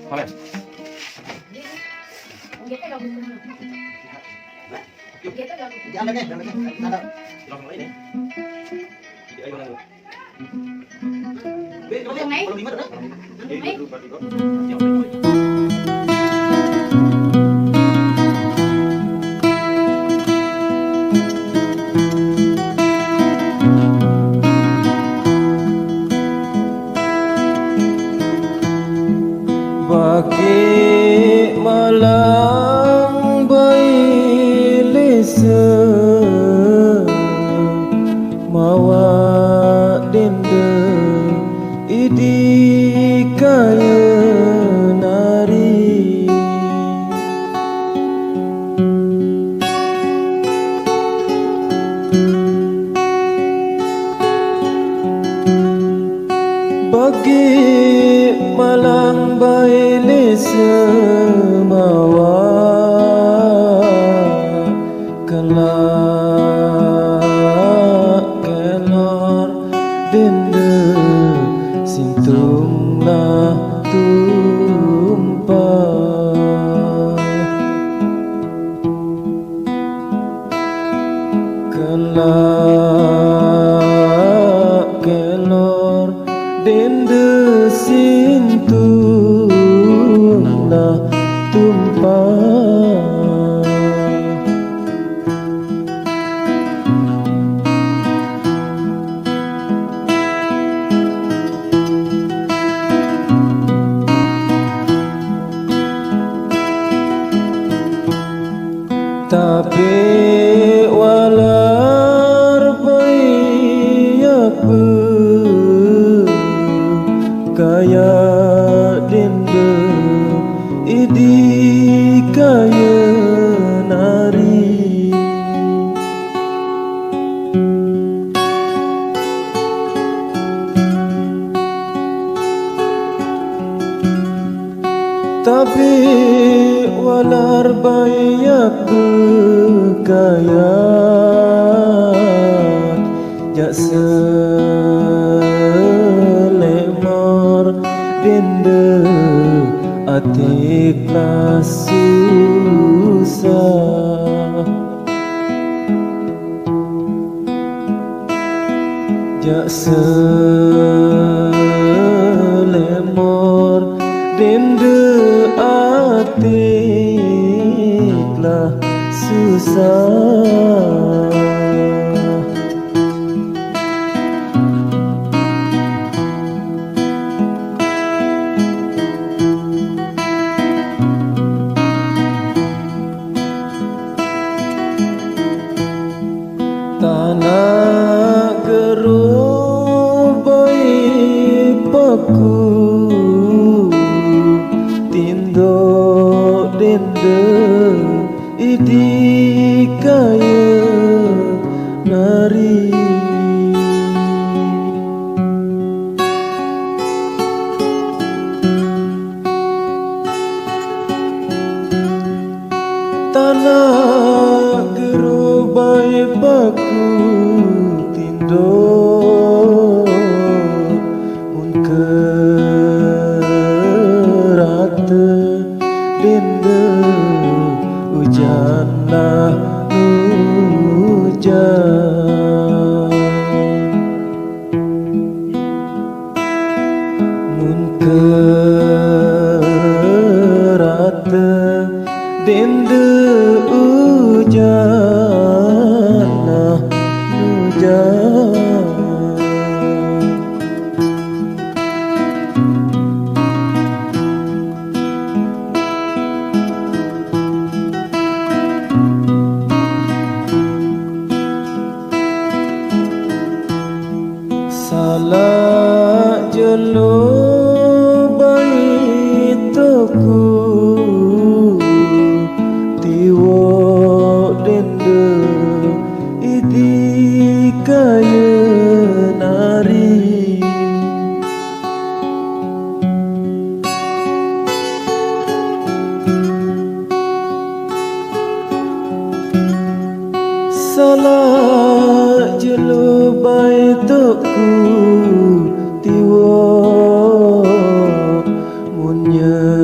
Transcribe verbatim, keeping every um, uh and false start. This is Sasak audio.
Jangan lagi, jangan lagi. Ada. Langsung ini. Jadi, ayo, Nang. Be, kalau Nang, kalau lima, Nang. Nang. Bagi malang bai lisa mawa denda idi kaya nari. Bagi malang bai lisa mawa kelak kelor denda sintung lah tumpah. Kelak kelor denda sintung lah tumpah. Tapi walar bai apa kaya denda idi kaya nari. Tapi walar bai bekayat jak selemor denda ati kelas susah. Jak selemor denda ati kelas susah. Tana gerubai paku tinduk denda idi kaya nari. Tana gerubai paku tinduk mun kerata denda ujan lah ujan. Mun kerata denda ujan lah ujan. Salah jelo bai toku tiwo denda idi kaya nari. Salah jelo bai toku tiwo munnya